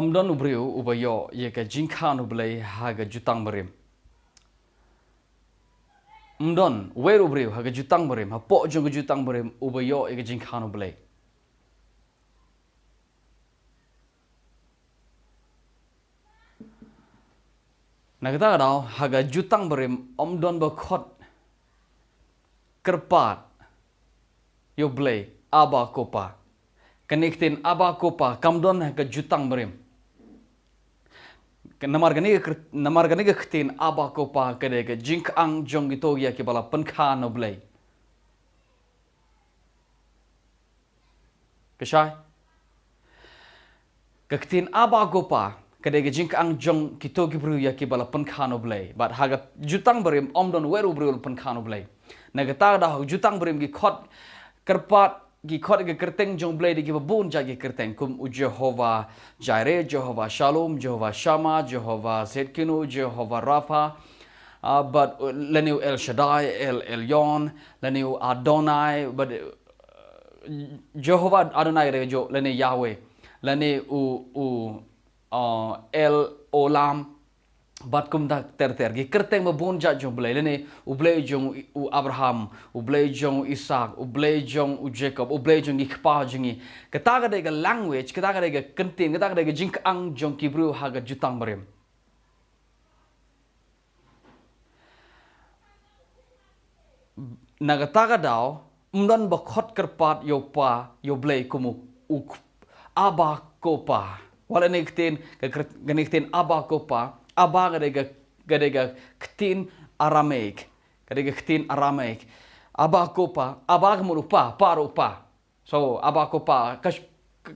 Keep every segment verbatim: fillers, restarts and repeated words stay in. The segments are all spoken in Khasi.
Ym don u briew uba ïoh ïa ka jingkha na U Blei ha ka jutang barim. Ym don wei ruh u briew ha ka jutang barim, hapoh jong ka jutang barim, uba ïoh ïa ka jingkha na U Blei. Na kata ka daw, ha ka jutang barim, ym don ba khot kyrpad ïa U Blei, Abba Ko Pa. Kane ka ktien Abba Ko Pa kam don ha ka jutang barim. Ka, namar kane ka kyr-, namar kane ka ktien Abba Ko Pa ka dei ka jingkyang jong kito ïa kiba la pynkha na U Blei. Ka shai. Ka ktien Abba Ko Pa ka dei ka jingkyang jong kito ki briew ïa kiba la pynkha na U Blei. Bad ha ka jutang barim ym don wei ruh u briew la pynkha na U Blei. Na kata ka daw ha ka jutang barim ki khot kyrpad, ki khot ïa ka kyrteng jong U Blei da kiba bun jait ki kyrteng, kum u Jehovah Jireh, Jehovah Shalom, Jehovah Shammah, Jehovah Tsidkenu, Jehovah Rapha, ah, bad, uh, lane u El Shaddai, El Elyon, lane u Adonai, bad, uh, Jehovah Adonai ka dei ka jong, lane Yahweh, lane u, u, uh, El Olam, bad kumta ter ter. Ki kyrteng ba bun jait jong U Blei, lane U Blei jong u Abraham, U Blei jong u Isak, U Blei jong u Jacob, U Blei jong ki kpa jong ngi. Kata ka dei ka language, kata ka dei ka kyntien, kata ka dei ka jingkyang jong ki briew ha ka jutang barim. Na kata ka daw, ym don ba khot kyrpad ïa U Pa, ïa U Blei kum u, u k-, Abba Ko Pa. Wat la kane ka ktien, ka kyr-, kane ka ktien Abba Ko Pa, Abba ka dei ka, ka dei ka ktien Aramaic. Ka dei ka ktien Aramaic. Abba Ko Pa, Abba ka mut u pa, pa ruh u pa. So, Abba Ko Pa, ka sh-,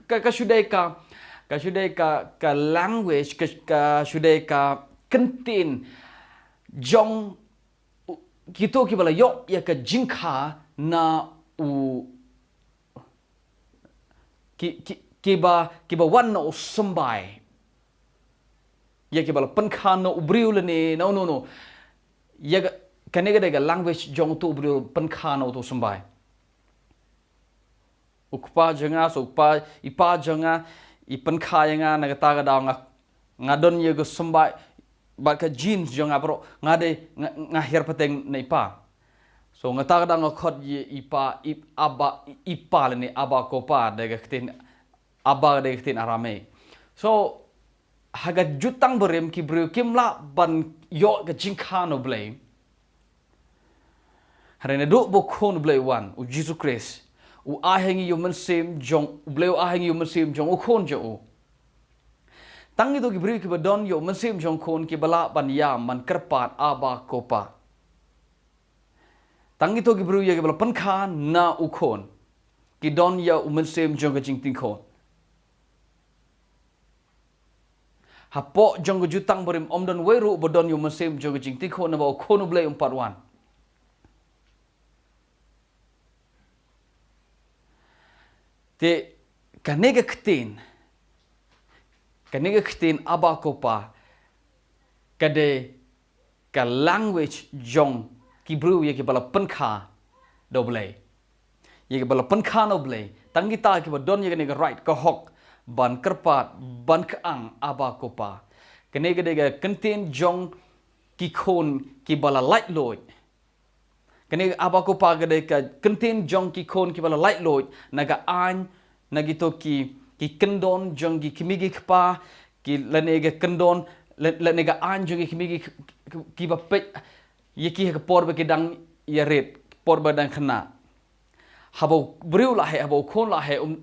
ka, ka shu dei ka, ka shu dei ka, ka language, ka, ka shu dei ka kyntien jong u, kito kiba la ïoh ïa ka jingkha na u, ki, ki, kiba, kiba wan na u symbai. Ïa kiba la pynkha na u briew lane, no, no, no. Ïa ka, kane ka dei ka language jong uto u briew pynkha na uto u symbai. U kpa jong nga, so u kpa, i pa jong nga, i pynkha ïa nga na kata ka daw nga, nga don ïa ka symbai, bad ka genes jong nga baroh, nga dei, nga, nga hiar pateng na i pa. So na kata ka daw nga khot ïa i pa, i, Abba, i, i pa lane Abba Ko Pa, dei ka ktien, Abba dei ka ktien Aramaic. So, ha ka jutang barim ki briew kim lah ban ïoh ka jingkha na U Blei. Hynrei naduh ba u Khun U Blei u wan, u Jisu Khrist, u ai ha ngi ïa u mynsiem jong, U Blei u ai ha ngi ïa u mynsiem jong u Khun jong u. Tang kito ki briew kiba don ïa u mynsiem jong u Khun kiba lah ban ïam ban kyrpad Abba Ko Pa. Tang kito ki briew ïa kiba la pynkha na u Khun ki don ïa u mynsiem jong ka jingtingkhun. Hapoh jong ka jutang barim ym don wei ruh ba don ïa u mynsiem jong ka jingtingkhun namar u Khun U Blei um pat wan. Te kane ka ktien, kane ka ktien Abba Ko Pa, ka dei ka language jong ki briew ïa kiba la pynkha da U Blei. Ïa kiba la pynkha na U Blei, tang kita kiba don ïa kane ka right, ka hok ban kyrpad, ban kyang Abba Ko Pa. Kane ka dei ka kyntien jong ki khun kiba la laitluid. Kane Abba Ko Pa ka dei ka kyntien jong ki khun kiba la laitluid na ka aiñ, na kito ki, ki kyndon jong ki kmie ki kpa, ki lane ka kyndon, la-, lane ka aiñ jong ki kmie ki, ki, kiba peit ïa ki ha ka por ba ki dang ïarit, por ba dang khynnah. Haba u briew la heh, haba u khun la heh, um,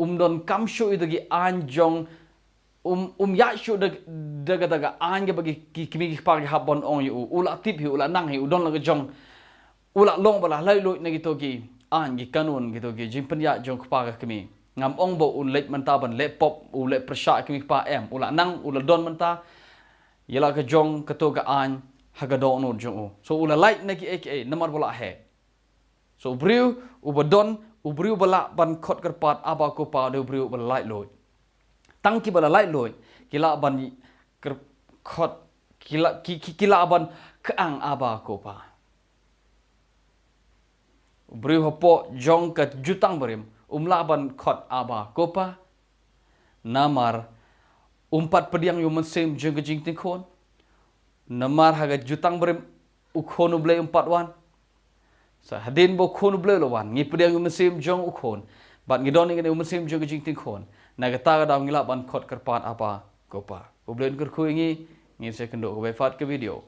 um donkam shuh ïa kito ki aiñ jong, um, um ïaid shuh da, da, da, da ka aiñ kaba ki, ki kmie ki kpa ki hap ban ong ïa u. U la tip hi, u la nang hi, u don la ka jong. U la long ba la laitluid na kito ki aiñ ki kanun, kito ki jingpynïaid jong kpa ka kmie. Ngam ong ba un leit mynta ban leh pop, u leh pyrshah kmie kpa, em. U la nang, u la don mynta ïa la ka jong kato ka aiñ ha ka dohnud jong u. So u la lait na kiei kiei namar ba la heh. So u briew uba don, u briew ba lah ban khot kyrpad Abba Ko Pa, u dei u briew uba la laitluid. Tang kiba la laitluid ki lah ban kyr-, khot, ki lah, ki, ki, ki lah ban kyang Abba Ko Pa. U briew hapoh jong ka jutang barim um lah ban khot Abba Ko Pa, namar Um pat pdiang ïa u mynsiem jong ka jingtingkhun. Namar ha ka jutang barim u khun u Blei um pat wan. Sa hadien ba u khun u Blei u la wan, ngi pdiang ïa u mynsiem jong u khun. Bad ngi don ïa kane u mynsiem jong ka jingtingkhun. Na kata ka daw ngi lah ban khot kyrpad Aba, ko Pa. U Blei un kyrkhu ïa ngi. Ngin sa ïakynduh kawei pat ka video.